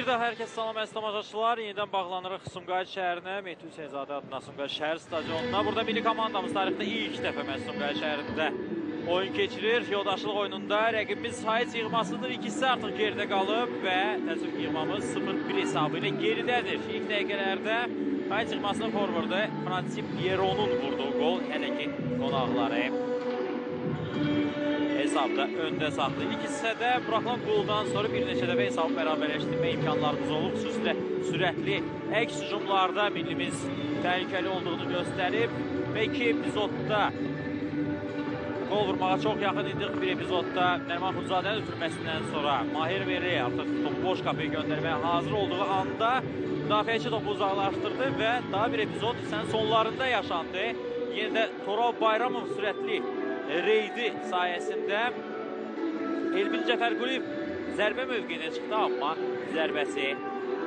Bir daha hər kəs salam əziz tamaşaçılar. Yenidən bağlanırıq Sumqayıt şəhərinə, Mehdi Hüseynzadə adına Sumqayıt şəhər stadionuna. Burada milli komandamız tarixdə ilk dəfə məhz Sumqayıt şəhərində oyun keçirir. Yoldaşlıq oyununda rəqibimiz Haiti yığmasıdır. İkisi artıq geridə qalıb və təəssüf ki, yığmamız 0-1 hesabı ilə geridədir. İlk dəqiqələrdə Haiti yığmasının forvardı Fransi Piero'nun vurduğu qol hələ ki qonaqları hesabda öndə saxlayır. İlk hissədə buraxılan qoldan sonra bir neçə dəfə hesabı bərabərləşdirmə imkanlarımız olub. Xüsusilə sürətli əks hücumlarda millimiz təhlükəli olduğunu göstərib və iki epizodda qol vurmağa çox yaxın idik. Bir epizodda Nəriman Xudzadənin ötürməsindən sonra Mahir Veri artıq topu boş qapıya göndərməyə hazır olduğu anda müdafiəçi topu uzaqlaşdırdı və daha bir epizod hissənin sonlarında yaşandı. Yenə də Toral Bayramov sürətli reydi sayəsində Elvin Cəfərquliyev zərbə mövqeyinə çıxdı, amma zərbəsi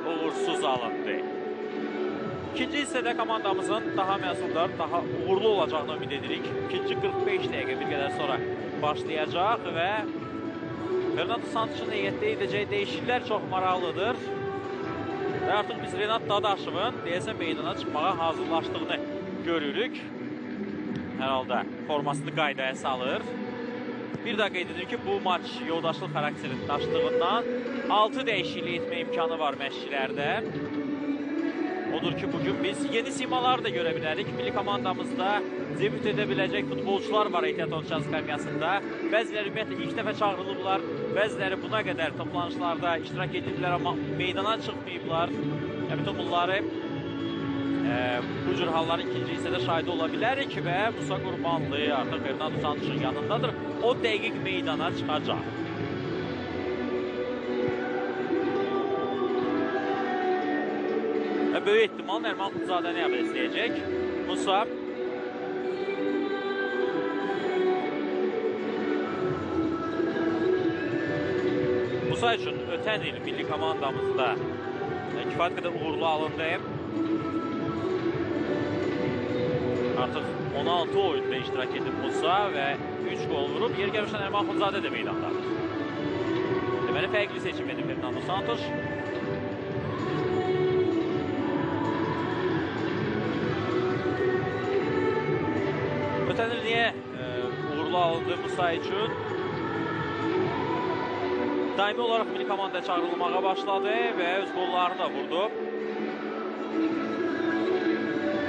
uğursuz alındı. İkinci hissədə komandamızın daha məhsuldar, daha uğurlu olacağını ümid edirik. İkinci 45 dəqiqə bir qədər sonra başlayacaq və Fernando Santos'un heyətdə edəcəyi dəyişikliklər çox maraqlıdır. Və artıq biz Renat Dadaşovun deyəsən meydana çıxmağa hazırlaşdığını görürük. Hər halda formasını qaydaya salır. Bir daha qeyd edim ki, bu maç yoldaşlıq xarakterini daşıdığından 6 dəyişiklik etmə imkanı var məşqçilərdə. Odur ki, bugün biz yeni simalar da görə bilərik. Milli komandamızda debüt edə biləcək futbolçular var ehtiyat oyunçular skamyasında. Bəziləri ümumiyyətlə ilk dəfə çağırılıblar, bəziləri buna qədər toplanışlarda iştirak ediblər, amma meydana çıxmayıblar. Bütün bunları bu cür halların ikinci hissədə şahidi ola bilərik və Musa Qurbanlı artıq Fernando Santos'un yanındadır. O dəqiq meydana çıxacaq. Və böyük ehtimal Nəriman Xudzadəni əvəzləyəcək. Musa Musa üçün ötən il milli komandamızda kifayət qədər uğurlu alındı. Artıq 16 oyunda iştirak edib Musa və 3 qol vurub. Yer gəlmişdən Nəriman Xudzadə də meydandadır. Deməli, fərqli seçim edib Fernando Santos. Ötən il niyə uğurlu alındı Musa üçün? Daimi olaraq milli komandaya çağırılmağa başladı və öz qollarını da vurdu.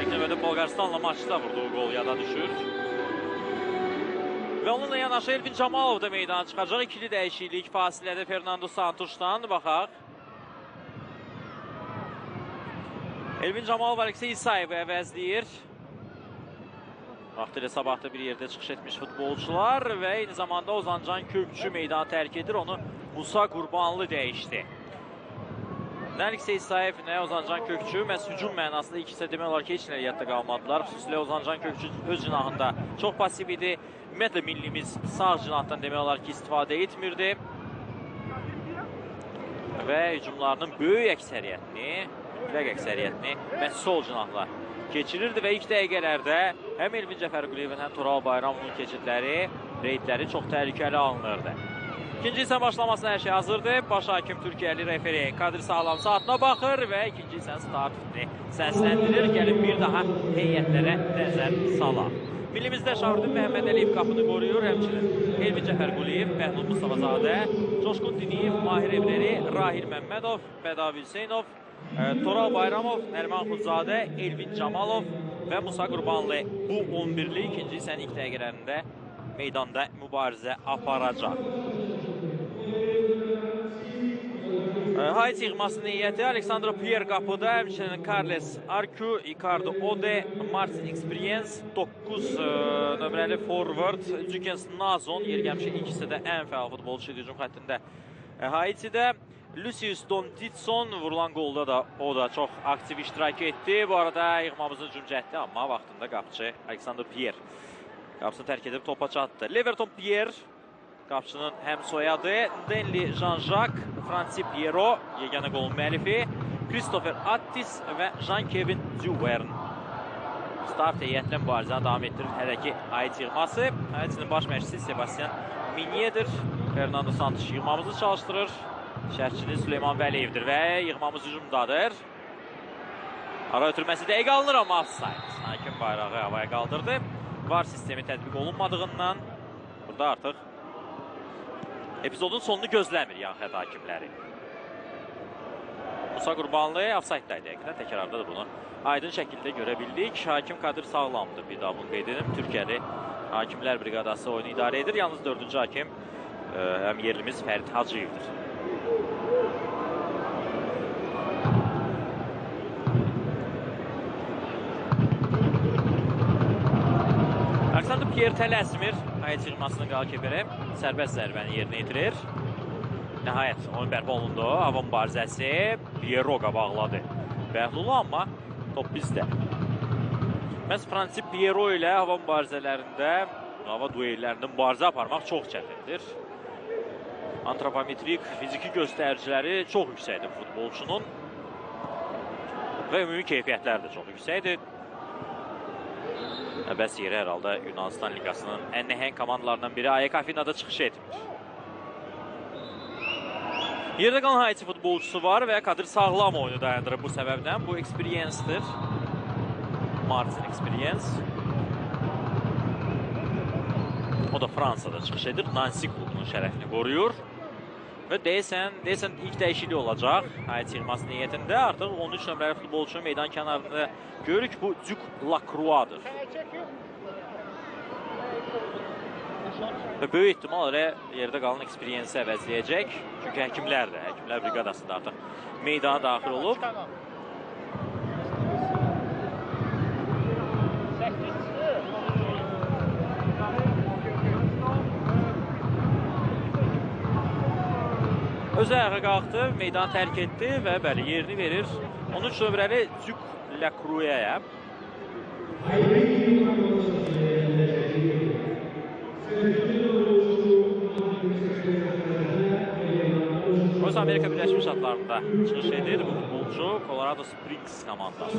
İlk növbədə Bolqarıstanla maçda vurduğu qol yada düşür. Və onunla yanaşı Elvin Camalov da meydana çıxacaq. İkili dəyişiklik fasilədə Fernando Santos'dan baxaq. Elvin Camalov Aleksey İsayev'i əvəzləyir. Vaxtilə sabahda bir yerdə çıxış etmiş futbolçular və eyni zamanda Ozancan Kökçü meydanı tərk edir. Onu Musa Qurbanlı dəyişdi. Nə Aleksey İsayev, nə Ozancan Kökçü məhz hücum mənasında ikisi demək olar ki, heç nə yadda qalmadılar. Xüsusilə Ozancan Kökçü öz cinahında çox pasiv idi. Ümumiyyətlə millimiz sağ cinahdan demək olar ki, istifadə etmirdi. Və hücumlarının böyük əksəriyyətini, mütləq əksəriyyətini məhz sol cinahla keçirirdi və ilk dəqiqələrdə həm Elvin Cəfərquliyevin, həm Toral Bayramovun keçidləri, reydləri çox təhlükəli alınırdı. İkinci hissə başlamasına hər şey hazırdır. Baş hakim Türkiyəli referi Kadir Sağlam saatına baxır və ikinci hissənin start fitini səsləndirir. Gəlin bir daha heyətlərə nəzər salaq. Millimizdə Şahruddin Məhəmməd Əliyev qapını qoruyur. Həmçinin Elvin Cəfərquliyev, Bəhlul Mustafazadə, Coşqun Diniyev, Mahir Evleri, Rahil Məmmədov, Bədavi Hüseynov, Toral Bayramov, Nəriman Xudzadə, Elvin Camalov və Musa Qurbanlı bu 11-li ikinci hissənin ilk dəqiqələrində meydanda mübarizə aparacaq. Haiti yığmasının heyəti Aleksandro Pierre qapıda, həmçinin Carles Arcu, Ricardo Ode, Martin Experience, 9 nömrəli forward, Jukens Nazon, yer gəlmişi ilk hissədə ən fəal futbolçu idi hücum xəttində Haiti'də. Lucius Donditson vurulan qolda da o da çox aktiv iştirak etdi. Bu arada yığmamızın hücum cəhdi, amma vaxtında qapıcı Aleksandro Pierre qapısını tərk edib topa çatdı. Leverton Pierre qapıcının həm soyadı, Denli Jean-Jacques, Fransi Piero, yeganə qolun müəllifi, Christopher Attis və Jean-Kevin Duverne. Start heyətlə mübarizəni davam etdirir hələ ki Haiti yığması. Haitinin baş məşqçisi Sebastian Minyedir. Fernando Santos yığmamızı çalışdırır. Şərhçiniz Süleyman Vəliyevdir və yığmamız hücumdadır. Ara ötürməsi dəqiq alınır, amma offside. Hakim bayrağı havaya qaldırdı. VAR sistemi tətbiq olunmadığından burada artıq epizodun sonunu gözləmir yan xətt hakimləri. Musa Qurbanlı offside-daydı həqiqətən. Təkrarda da bunu aydın şəkildə görə bildik. Hakim Kadir Sağlamdır, bir daha bunu qeyd edim. Türkiyəli Hakimlər Briqadası oyunu idarə edir. Yalnız dördüncü hakim həm yerlimiz Fərid Hacıyevdir. Alexander Pierre tələsmir. Hayət yığmasının qalkibiri sərbəst zərbəni yerinə yetirir. Nəhayət oyun bərpa olundu. Hava mübarizəsi Pierro qabaqladı Bəhlulu, amma top bizdə. Məhz Fransi Pierro ilə hava mübarizələrində, hava duellərində mübarizə aparmaq çox çətindir. Antropometrik, fiziki göstəriciləri çox yüksəkdir futbolçunun və ümumi keyfiyyətləri də çox yüksəkdir. Bəs yeri hər halda Yunanistan Liqasının ən nəhəng komandalarından biri AEK Afinada çıxış etmir. Yerdə qalan Haiti futbolçusu var və Kadir Sağlam oyunu dayandırır bu səbəbdən. Bu experience-dir. Martin Experience. O da Fransada çıxış edir. Nancy klubunun şərəfini qoruyur. Və deyəsən ilk dəyişiklik olacaq. Haiti yığması niyyətində artıq 13 nömrəli futbolçu meydan kənarında görürük. Bu Duc Lacroix'dır. Və böyük ehtimal elə yerdə qalan Experience-i əvəzləyəcək. Çünki həkimlər də, həkimlər briqadasında artıq meydana daxil olub. Özü ayağa qalxdı, meydanı tərk etdi və bəli, yerini verir 13 nömrəli Duc Lacroix'ya. Öz Amerika Birləşmiş Ştatlarında çıxış edir bu futbolçu Colorado Springs komandası.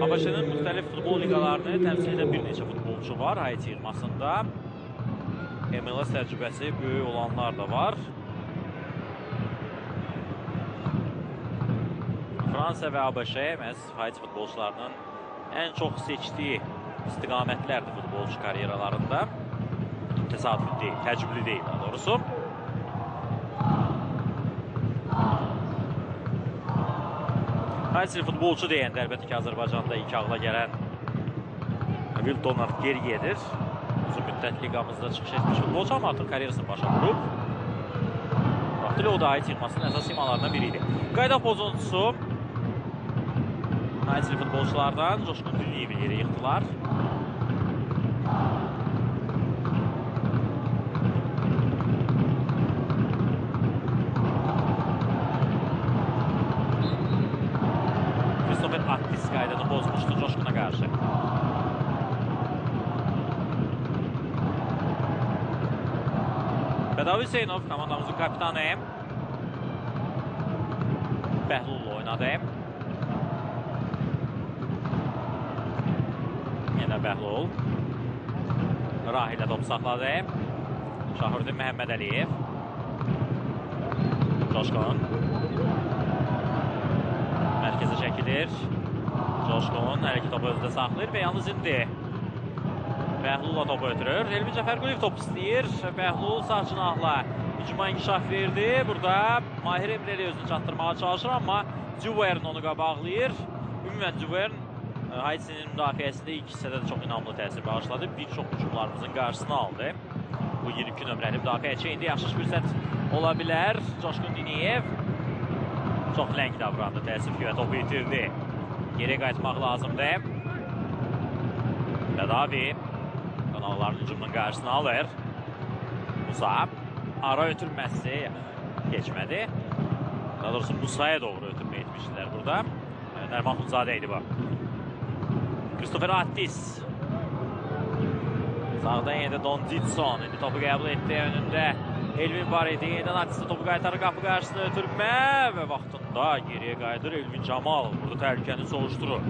ABŞ-nin müxtəlif futbol liqalarını təmsil edən bir neçə futbolçu var Haiti yığmasında. MLS təcrübəsi böyük olanlar da var. Fransa və ABŞ məhz Haiti futbolçularının ən çox seçdiyi istiqamətlərdir futbolçu karyeralarında. Təsadüfi deyil, təcrübəli deyil daha doğrusu. Haitili futbolçu deyəndə əlbəttə ki, Azərbaycanda ilk ağla gələn Will Donald Geryedir. Uzun müddət liqamızda çıxış etmiş futbolçu, amma artıq karyerasını başa vurub. Vaxtilə o da Haiti yığmasının əsas simalarından biri idi. Qayda pozuntusu Haitili futbolçulardan Coşqun Diniyevi yerə yıxdılar. Christopher Attis qaydanı bozmuşdu Coşquna qarşı. Bədavi Hüseynov komandamızın kapitanı. Bəhlul'la oynadı. Yenə Bəhlul. Rahilə top saxladı. Şahruddin Məhəmməd Əliyev. Coşqun. Mərkəzə çəkilir. Coşqun hər iki topu özdə saxlayır və yalnız indi Bəhlulla topu ötürür. Elvin Cəfərquliyev top istəyir. Bəhlul sağ cinahla hücuma inkişaf verdi. Burada Mahir Emreli özünü çatdırmağa çalışır, amma Duvern onu qabaqlayır. Ümumən Duvern Haitinin müdafiəsində ilk hissədə də çox inamlı təsir bağışladı. Bir çox hücumlarımızın qarşısını aldı. Bu 22 nömrəli müdafiəçi indi yaxşı fürsət ola bilər. Coşqun Diniyev çox ləng davrandı. Təəssüf ki, topu itirdi. Geri qayıtmaq lazımdır. Bədavi qonaqların hücumunun qarşısını alır. Musa ara ötürməsi keçmədi. Daha doğrusu Musaya doğru ötürmə etmişdilər burada. Nərman Xunzadə idi bu. Christopher Attis. Sağdan yenə də Don Didson. İndi topu qəbul etdi önündə. Elvin var idi. Yenidən Attis'e topu qaytarır qapı qarşısına ötürmə və vaxtında geriyə qayıdır Elvin Camalov. Burada təhlükəni soğuşdurur.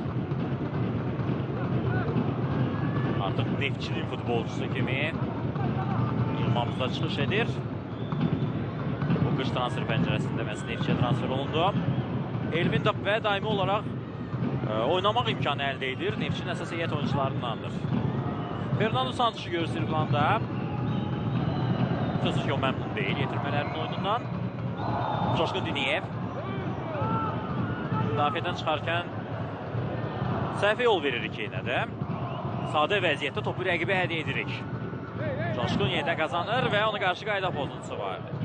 Artıq Neftçinin futbolçusu kimi Formamızda çıxış edir. Bu qış transfer pəncərəsində məhz Neftçiyə transfer olundu. Elvin də və daimi olaraq oynamaq imkanı əldə edir. Neftçinin əsas heyət oyuncularındandır. Fernando Santos'u görürsünüz planda. Sözsüz ki, o məmnun deyil yetirmələrin oyunundan. Coşqun Diniyev müdafiədən çıxarkən səhvə yol veririk yenə də. Sadə vəziyyətdə topu rəqibə hədiyyə edirik. Coşqun yenə də qazanır və ona qarşı qayda pozuntusu vardı.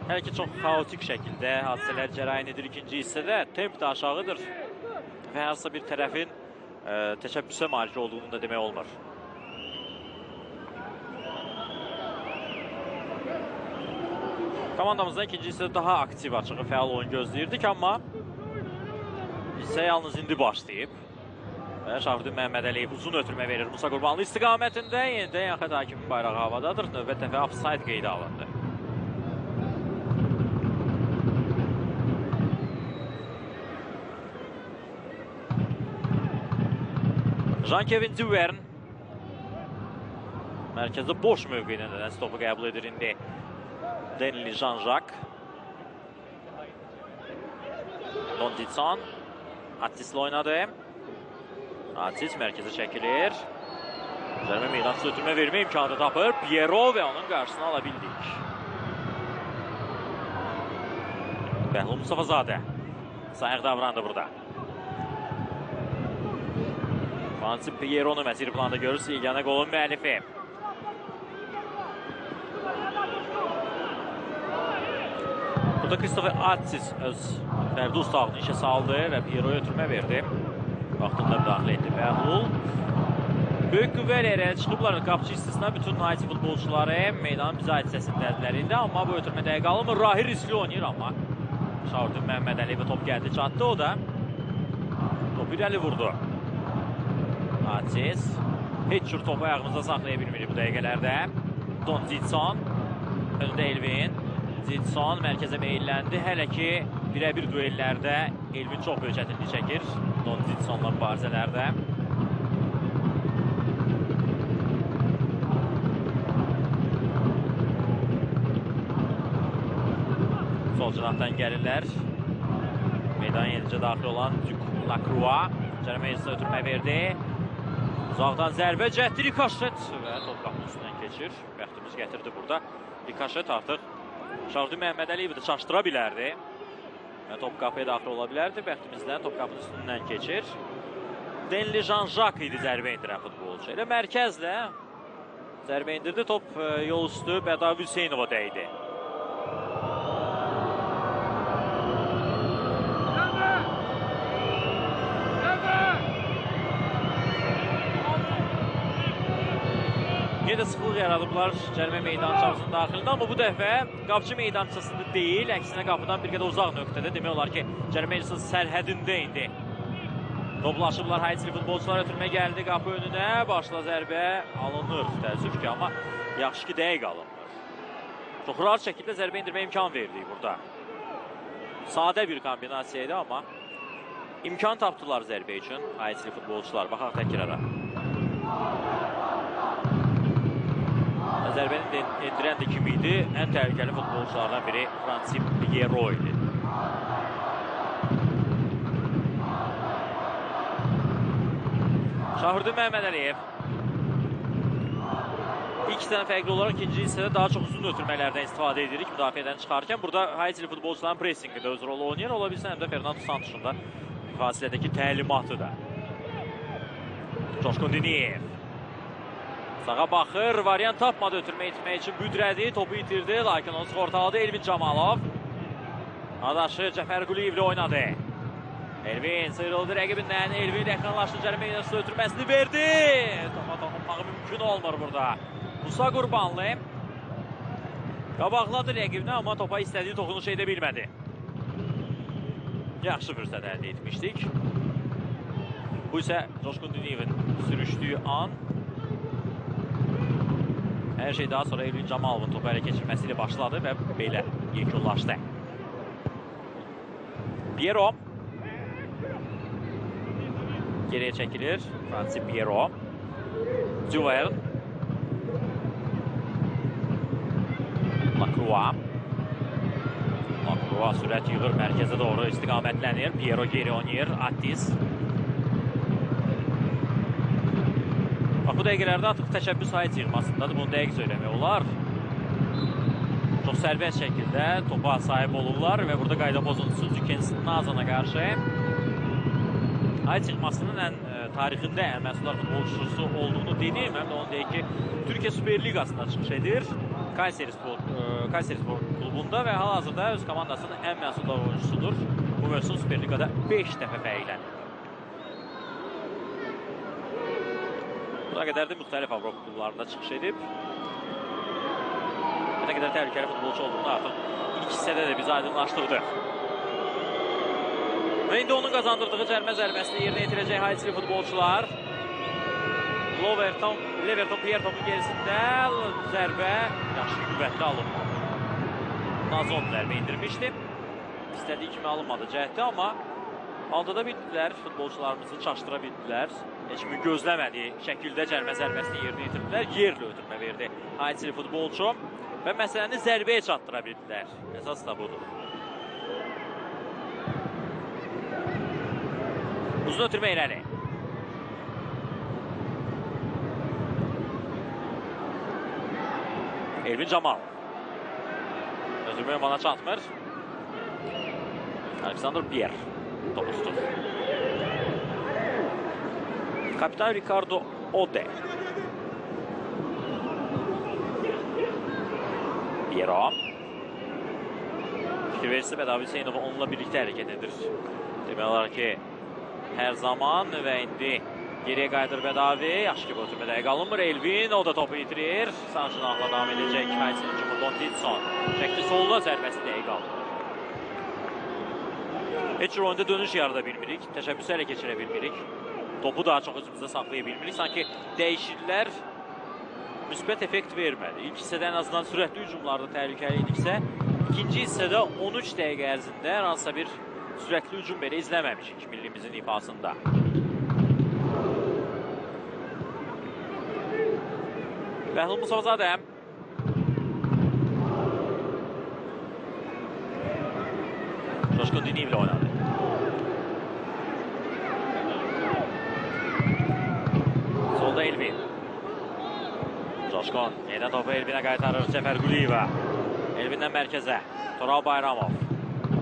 Hələ ki, çox xaotik şəkildə hadisələr cərəyan edir ikinci hissədə. Temp də aşağıdır və hansısa bir tərəfin təşəbbüsə malik olduğunu da demək olmur. Komandamızdan ikinci hissədə daha aktiv, açığı, fəal oyun gözləyirdik, amma hissə yalnız indi başlayıb. Və Şahruddin Məhəmmədəliyev uzun ötürmə verir Musa Qurbanlı istiqamətində. Yenidən yaxət hakimin bayrağı havadadır. Növbət dəfə offside qeydə alındı. Jean-Kevin Duverne mərkəzdə boş mövqeylə nədənsə topu qəbul edir indi. Denli Jean-Jacques. Don Didson Atis'le oynadı. Atis mərkəzə çəkilir. Cərimə meydançısı ötürmə vermə imkanı tapır. Piero və onun qarşısını ala bildik. Bəhlul Mustafazadə sayıq davrandı burada. Fransi Piero'nu məsir planda görürsünüz. Yeganə qolun müəllifi. Burada Christopher Atis öz fərdi ustalığını işə saldı və Piero'ya ötürmə verdi. Vaxtında müdaxilə etdi Bəhlul. Böyük qüvvə ilə irəli çıxıblar. Qapıcı istisna bütün Haiti futbolçuları meydanın bizə ait hissəsindədirlər indi. Amma bu ötürmə dəqiq alınmır. Rahi riskli oynayır amma Şahruddin Məhəmmədəliyevə top gəldi, çatdı. O da topu irəli vurdu. Atis heç cür topu ayağımızda saxlaya bilmirik bu dəqiqələrdə. Don Didson önündə Elvin. Didson mərkəzə meyilləndi. Hələ ki birəbir duellərdə Elvin çox böyük çətinlik çəkir. Don Didsonla mübarizələrdə. Sol cinahdan gəlirlər. Meydana yenicə daxil olan Duc Lacroix cərimə hissəsinə ötürmə verdi. Uzaqdan zərbə cəhdi rikoşet və top qapının üstündən keçir. Bəxtimiz gətirdi burada. Rikoşet artıq Şahruddin Məhəmmədəliyevi də çaşdıra bilərdi. Və top qapıya daxil ola bilərdi. Bəxtimizdən top qapının üstündən keçir. Denli Jean-Jacques idi zərbə indirən futbolçu. Elə mərkəzlə zərbə indirdi. Top yol üstü Bədavi Hüseynova dəydi. Yenə də sıxlıq yaradıblar cərimə meydançasının daxilində, amma bu dəfə qapıcı meydançasında deyil, əksinə qapıdan bir qədər uzaq nöqtədə, demək olar ki, cərimə meydançasının sərhədində indi. Toplaşıblar, Haitili futbolçular ötürmə gəldi qapı önünə, başla zərbə alınır, təəssüf ki, amma yaxşı ki, dəqiq alınmır. Çox rahat şəkildə zərbə indirmə imkan verdik burada. Sadə bir kombinasiya idi, amma imkan tapdılar zərbə üçün Haitili futbolçular. Baxaq təkrara. Zərbəni endirən də kim idi? Ən təhlükəli futbolçulardan biri Fransi Piero idi. Şahruddin Məhəmmədəliyev. İlk hissədən fərqli olaraq ikinci hissədə daha çox uzun ötürmələrdən istifadə edirik müdafiədən çıxarkən. Burada Haitili futbolçuların pressingi də öz rolu oynayır. Ola bilsin, həm də Fernando Santos'un da fasilədəki təlimatı da. Coşqun Diniyev. Sağa baxır, variant tapmadı ötürmə etmək üçün büdrədi, topu itirdi, lakin onu sığortaladı Elvin Camalov. Adaşı Cəfər Quliyevlə oynadı. Elvin sıyrıldı rəqibindən, Elvin yaxınlaşdı, cərimə meydançasına ötürməsini verdi. Topa toxunmağı mümkün olmur burada. Musa Qurbanlı qabaqladı rəqibini, amma topa istədiyi toxunuş edə bilmədi. Yaxşı fürsət əldə etmişdik. Bu isə Coşqun Diniyevin sürüşdüyü an. Hər şey daha sonra Elvin Camalovun topu ələ keçirməsi ilə başladı və belə yekunlaşdı. Piero. Geriyə çəkilir. Fransi Piero. Duvern. Lacroix. Lacroix sürət yığır, mərkəzə doğru istiqamətlənir. Piero geri oynayır. Attis. Bax, bu dəqiqələrdə artıq təşəbbüs Haiti yığmasındadır. Bunu dəqiq söyləmək olar. Çox sərbəst şəkildə topa sahib olurlar və burada qayda pozuntusu Zükens Nazana qarşı. Haiti yığmasının ən tarixində ən məhsuldar futbolçusu olduğunu dedim. Həm də onu deyək ki, Türkiyə Süper Liqasında çıxış edir. Kayserispor klubunda və hal-hazırda öz komandasının ən məhsuldar oyuncusudur. Bu mövsüm Süper Liqada 5 dəfə fərqlənir. Buna qədər də müxtəlif Avropa klublarında çıxış edib. Nə qədər təhlükəli futbolçu olduğunu artıq ilk hissədə də bizi aydınlaşdırdı. Və indi onun qazandırdığı cərmə zərbəsini yerinə yetirəcək Haitili futbolçular. Leverton Pierre topun gerisində zərbə yaxşı qüvvətli alınmadı. Nazon zərbə indirmişdi. İstədiyi kimi alınmadı cəhətdə, amma aldada bildilər, futbolçularımızı çaşdıra bildilər. Heç kimi gözləmədiyi şəkildə cərmə zərbəsini yerinə yetirdilər. Yerli ötürmə verdi Haitili futbolçu və məsələni zərbəyə çatdıra bildilər. Əsas da budur. Uzun ötürmə irəli. Elvin Camal. Ötürmə ünvana çatmır. Alexander Pierre topu tutur. Kapitan Ricardo Ode. Piero. Fikir verirsə Bədavi Hüseynov onunla birlikdə hərəkət edir. Demək olar ki, hər zaman və indi geriyə qayıdır Bədavi. Yaxşı ki, bu ötürmə dəqiq alınmır. Elvin, o da topu itirir. Sağ cinahla davam edəcək Haitinin hücumu Don Ditson. Çəkdi solda, zərbəsi dəqiq alınır. Heç cür oyunda dönüş yarada bilmirik. Təşəbbüsü ələ keçirə bilmirik. Topu daha çox özümüzdə saxlaya bilmirik. Sanki dəyişikliklər müsbət effekt vermədi. İlk hissədə ən azından sürətli hücumlarda təhlükəli idiksə, ikinci hissədə 13 dəqiqə ərzində hər hansısa bir sürətli hücum belə izləməmişik millimizin ifasında. Bəhlul Musazadə. Coşqun Diniyevlə oynadı. Solda Elvin. Coşqun yenidən topu Elvinə qaytarır Cəfər Quliyevə. Elvindən mərkəzə Toral Bayramov.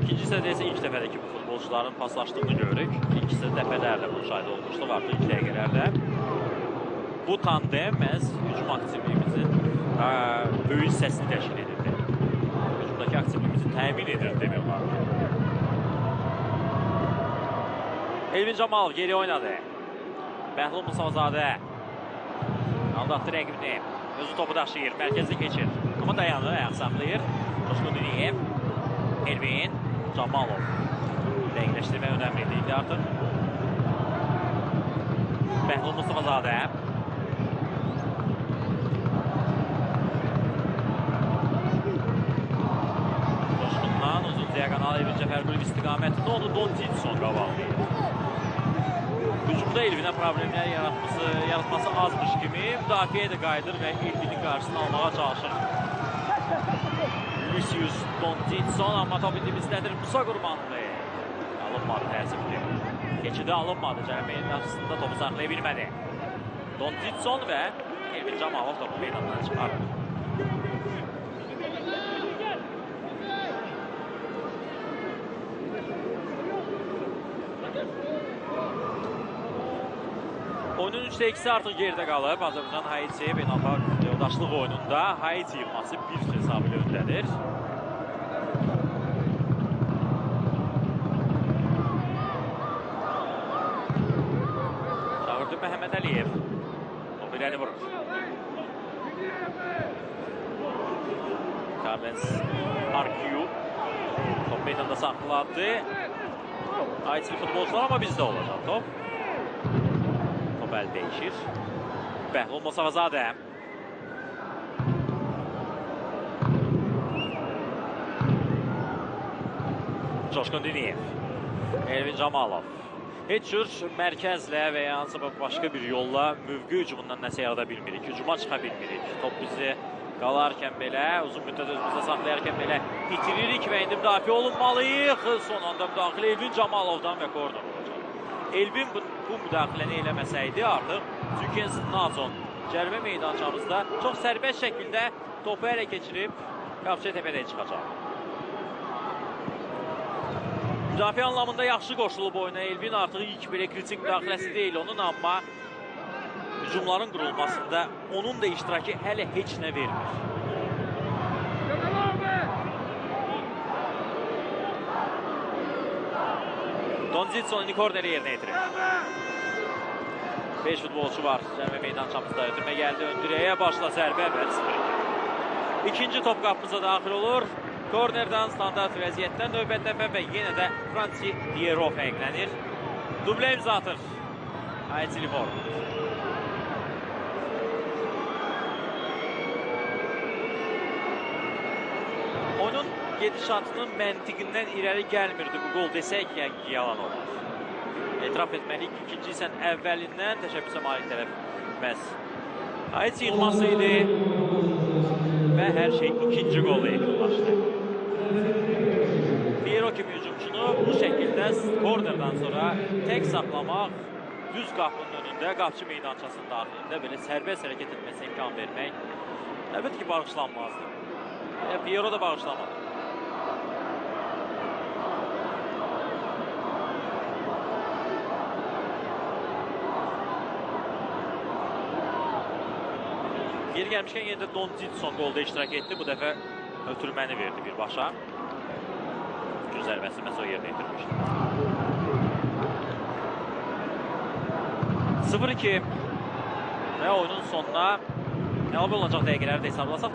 İkinci hissədə isə ilk dəfədəki bu futbolçuların paslaşdığını görürük. İlk hissədə dəfələrlə bunu şahid olmuşduq, artıq ilk dəqiqələrdə. Bu tandem məhz hücum aktivliyimizin böyük hissəsini təşkil edirdi. Hücumdakı aktivliyimizi təmin edirdi demək olar. Elvin Camalov geri oynadı. Bəhlul Musazadə aldatdı rəqibini. Özü topu daşıyır, mərkəzdə keçir. Amma dayanır, ayaq saxlayır. Coşqun Diniyev, Elvin Camalov. Dəqiqləşdirmək önəmlidir indi artıq. Bəhlul Mustafazadə. Coşqundan uzun diaqonal Elvin Cəfərquliyev istiqamətində onu Don Ditson qabaqlayır. Hücumda Elvinə problemlər yaratması azmış kimi müdafiəyə də qayıdır və Elvinin qarşısını almağa çalışır. Lucius Don Ditson, amma top indi bizdədir. Musa Qurbanlı. Alınmadı təəssüfli. Keçidi alınmadı. Cərmə yerinin topu saxlaya bilmədi. Don Ditson və Elvin Camalov topu meydandan çıxarır. Oyunun 3'te 2'si artıq geridə qalıb. Azərbaycan Haiti beynəlxalq yoldaşlıq oyununda Haiti yığması 1 hesabı ilə öndədir. Çağırdı Məhəmməd Əliyev. Topu irəli vurur. Carles Arquiu top meydanda saxladı. Haitili futbolcular, amma bizdə olacaq top. Top əl dəyişir. Bəhlul Musazadə. Coşqun Diniyev. Elvin Camalov. Heç cür mərkəzlə və ya hansısa başqa bir yolla mövqe hücumundan nəsə yarada bilmirik. Hücuma çıxa bilmirik. Top bizi qalarkən belə, uzun müddət özümüzdə saxlayarkən belə itiririk və indi müdafiə olunmalıyıq. Son anda müdaxilə Elvin Camalovdan və korner olacaq. Elvin bu müdaxiləni eləməsəydi artıq Zükens Nazon cərimə meydançamızda çox sərbəst şəkildə topu ələ keçirib qapçıya təpədə çıxacaq. Müdafiə anlamında yaxşı qoşulub oyuna Elvin, artıq ilk belə kritik müdaxiləsi deyil onun, amma hücumların qurulmasında onun da iştirakı hələ heç nə vermir. Don Zitson indi korneri yerinə yetirir. 5 futbolçu var cərimə meydançamızda. Ötürmə gəldi ön direğə, başla zərbə və 0-2. İkinci top qapımıza daxil olur. Kornerdən, standart vəziyyətdən növbət dəfə və yenə də Fransi Piero fərqlənir. Dublə imza atır Haitili forward. Oyunun gedişatının məntiqindən irəli gəlmirdi bu qol desək, yəqin ki, yalan olar. Etiraf etməliyik ki, ikinci hissənin əvvəlindən təşəbbüsə malik tərəf məhz Haiti yığması idi və hər şey ikinci qolla yekunlaşdı. Piero kimi hücumçunu bu şəkildə kornerdən sonra tək saxlamaq, düz qapının önündə, qapçı meydançasının daxilində belə sərbəst hərəkət etməsinə imkan vermək əlbəttə ki, bağışlanmazdı. Piero da bağışlamadı. Yeri gəlmişkən yenə də Don Zitson qolda iştirak etdi. Bu dəfə ötürməni verdi birbaşa. Gücün zərbəsini məhz o yerdə yetirmişdi. 0-2 və oyunun sonuna əlavə olunacaq dəqiqələri də hesablasaq.